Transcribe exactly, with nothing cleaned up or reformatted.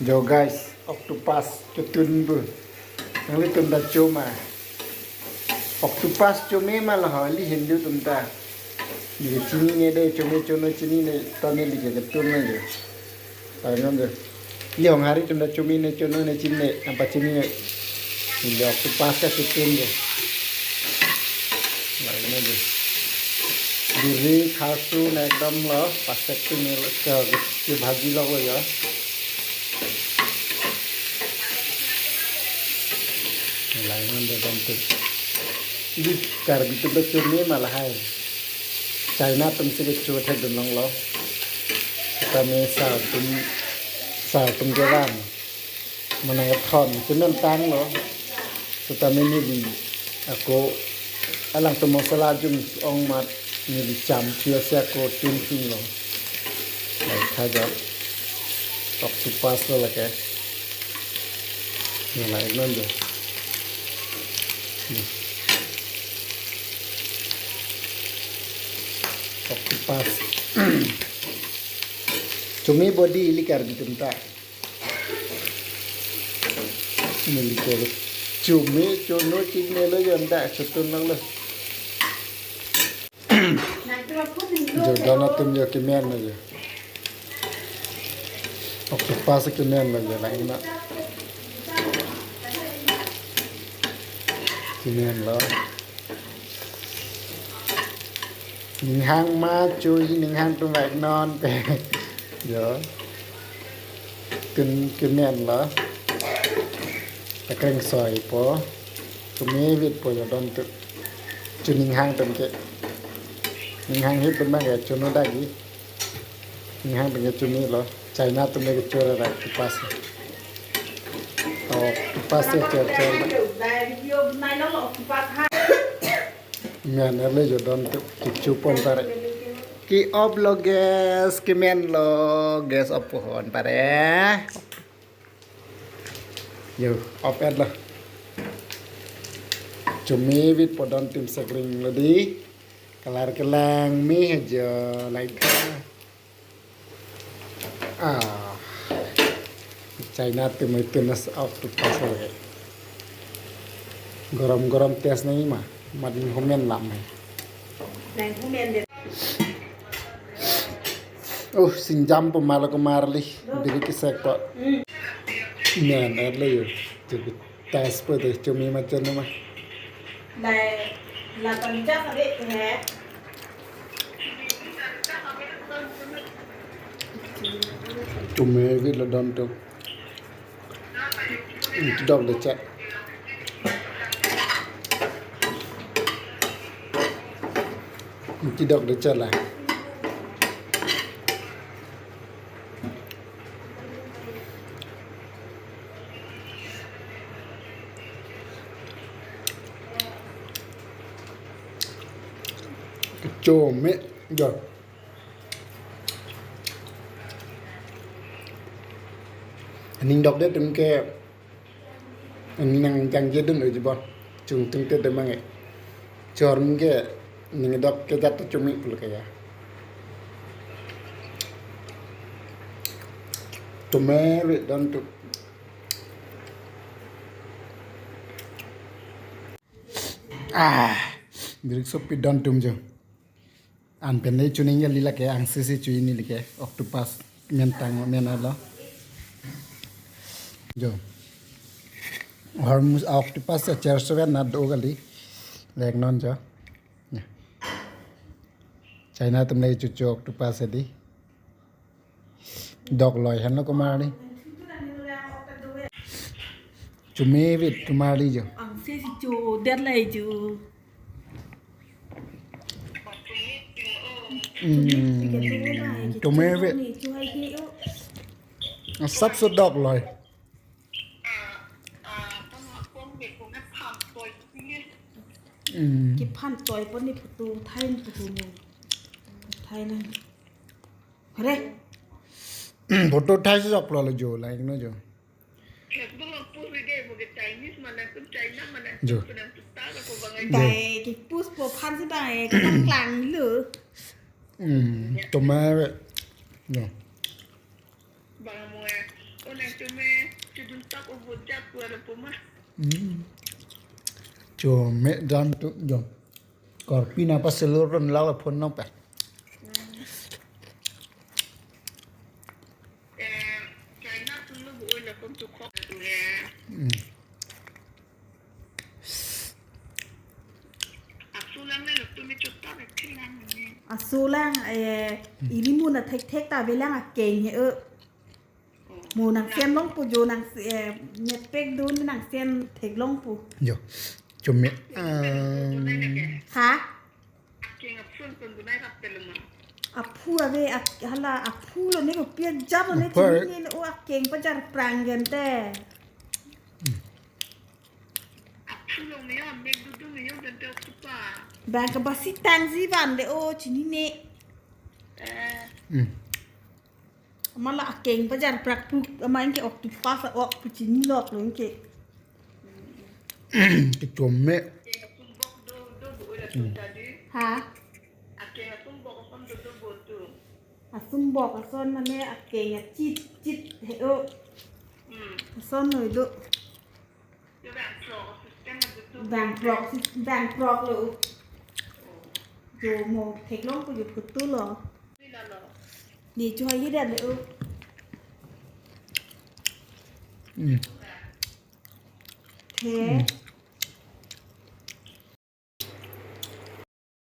Jo guys, octopus chotun bu. Nanglitum ta cho ma? Octopus chome ma lo ho, ili Hindu atum ta. Neli chinine de, chome chono chinine, ta neli ke chotun nang jo. Anon jo. Ili Honghari atum ta chome ne chono ne chinine, nangpachinine. Neli octopus ta chotun jo. Lain aja. Diri khasu na ekdom lo, pasek tu ni lo, ke, ke bhaji lo ko ya. Lain aja dam tu. Ili Karbi atum ta chome ma lahai. China atum si kecho thekdun longlo. Kami sa atum, sa atum kevan. Mane thon, kemen tanglo. Setame neli ako alangtum masala jum ong mat neli cham chia si ako tun tun lo. Lai khaja. Octopus lo lake. Nela non jo. Octopus. Chome body ili Karbi atum ta. Neli ke chome chono chinine lo, yon ta chotun longlo. Jo, don atum jo, kemen lo jo. Octopus kemen lo jo, lain ma. Kemen lo. Ning hang ma cho, ning hang atum vek non pe. Jo. Tun kemen lo. Takreng soi po. Chome vit po jo don tu. Cho ning hang atum ke. Ning hang hit atum ke chono dagi. Ning hang atum ke chome lo. China atum ke chora rak octopus. Oh, octopus ya chor chor. Mane le jo don tu kecho pon pare. Ke-off lo gas, kemen lo gas, off pon pare. Jo, off et lo. Chome vit po don atum, sekring lo di. Kalar kelang me jo, lain kha. Ah. China atum itu nas out to pasal ke. Gorom gorom test nangji ma. Mat ning homen lam hai. Nang homen de. Oh, singjam po ma lo ko marli. Diri kesek po. Hmm. Men, et lo jo. Test po de, chome ma chono ma. Lai, la panja kali he. Chome vit lo don tu. Inti dok de chat. Inti dok de chat la. Chome jo. Ning dok de atum ke, ning nang jangje dun uji bo. Chung tung te de mange. Chor mung ke ning dok ke jat chumi pul ke ya. Chome vit don tu. Ah, birik sopi don tum jo. An pen le chuning ya lila ke, angse si chuini lake, octopus men tang men alo. Jo. Hormuz octopus ya cher seven na do kali. Lek non jo. Ya. China atum le chuchu octopus ya di. Dok loi henlo ko marli. Chome vit ko marli jo. Angse si cho det lai jo. Hmm, chome vit. Sap so dok loi. Hmm. Kephan choi pon ni photo thai ni photo mo. Thai na. Hore. Photo thai si jok lo jo, like no jo. Jo. Dai, kipus po phan si bang, eh, kepaklang lo. Hmm, chome vit. Jo. Bang mo eh, o nang Tumi chudun tak ubut jak kuala puma. Hmm. Chome dan tu jom. Korpi na paselur ron lala phone nong pe. Eh, China tulu bu oi la kon tu khok tu eh. Hmm. Aso lang le lo tumi chot ta le thi lang ni. Aso lang, eh, iri mo na thek thek ta avelang akeng he, eh. Mo nang sen long pu jo nang, eh, nyet pek dun nang sen thek long pu. Jo. Chome. Ah. Ha? Akeng aphu kon bunai rap pelo ma. Aphu ave, ak-, hala aphu lo ne ko pia jam lo ne. Aphu. Chini ne o akeng pajar prang gente. Aphu lo me yo, mek dudu me yo, gente oktupa. Bang ke basi tangsi van de o chini ne. Eh. Hmm. Mala akeng pajar prak puk, ama inke octopus a-ok pu chini lok lo inke. Kechome. Akeng atumbok do, do bu oi la tun tadi. Ha? Akeng atumbok ason do do bu tu. Atumbok ason mane akeng achit chit he o. Hmm. Ason noi do. Yo bang prok system na do tu. Bang prok si-, bang prok lo. Jo mo thek long pu jo kutu lo. Ni cho hai dan le o. Hmm. He. Hmm.